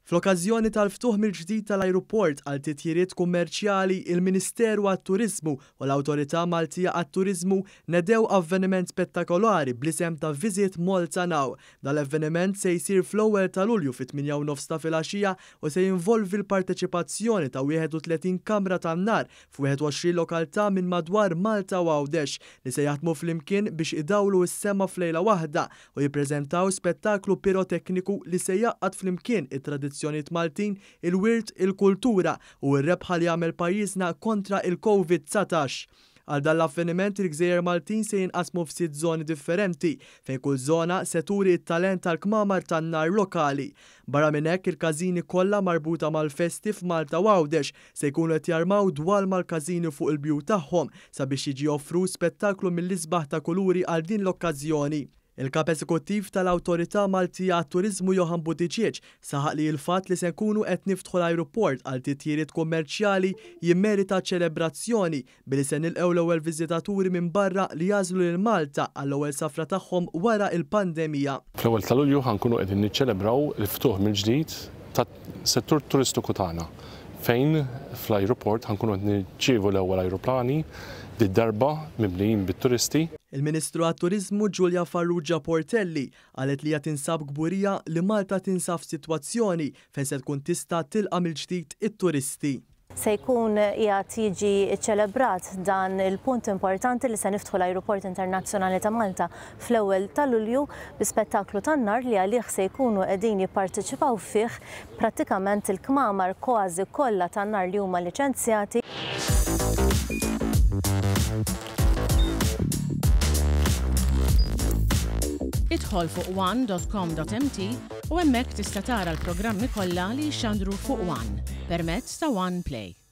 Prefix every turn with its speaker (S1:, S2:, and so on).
S1: Fl-okkażjoni tal-ftuħ mill-ġdid tal-ajruport għal titjiriet kummerċjali, il-Ministeru għat-Turiżmu u l-Awtorità Maltija għat-Turiżmu nedew avveniment spettakolari bl-isem ta' Visit Malta Now. Dan l-avveniment se jsir fl-ewwel ta' Lulju fit-tmienja u nofs ta' filgħaxija u se jinvolvi l-parteċipazzjoni ta' 31 kamra tan-nar f'21 lokaltà minn madwar Malta u Għawdex li se jaħdmu flimkien biex idawlu s-sema f'lejla waħda u jippreżentaw spettaklu pirotekniku li se jgħaqqad flimkien it-tradizzjonijiet Maltin, il-wirt, il-kultura u r-rebħa li għamel pajjiżna kontra il-Covid 19. Għal dan l-avveniment il-gżejjer Maltin se jinqasmu f'sitt żoni differenti fejn kull żona se turi t-talent tal-kmamar tan-nar lokali. Barra minn hekk il-każini kollha marbuta mal-festi f'Malta u Għawdex se jkunu qed jarmaw dwal mal-każini fuq il-bjut tagħhom sabiex jiġi offrut spettaklu mill-isbaħ ta' kuluri għal din l-okkażjoni. Il-Kap Eżekuttiv tal-Awtorità Maltija għat-Turiżmu Johann Buttigieg saħaq li l-fatt li se nkunu qed niftħu l-ajruport għal titjiriet kummerċjali jimmerita ċelebrazzjoni billi se nilqgħu l-ewwel viżitaturi minn barra li jagħżlu lil Malta għall-ewwel safra tagħhom wara l-pandemija.
S2: Fl-ewwel ta' Lulju ħa nkunu qegħdin niċċelebraw il-ftuħ mill-ġdid tas-settur turistiku tagħna fejn fl-ajruport ħa nkunu qed nirċievu l-ewwel ajruplani did-darba mimlijin bit-turisti.
S1: Il-Ministru għat-Turiżmu Julia Farrugia Portelli qalet li hija tinsab kburija li Malta tinsab f'sitwazzjoni fejn se tkun tista' tilqa' mill-ġdid it-turisti.
S3: Se jkun qiegħed jiġi ċċelebrat dan il-punt importanti li se niftħu l-Ajruport Internazzjonali ta' Malta fl-ewwel ta' Lulju bi spettaklu tan-nar li għalih se jkunu qegħdin jipparteċipaw fih prattikament il-kmamar kważi kollha tan-nar li huma liċenzjati.
S4: Idħol fuq one.com.mt u hemmhekk tista' tara l-programmi kollha li jixxandru fuq One permezz ta' One Play.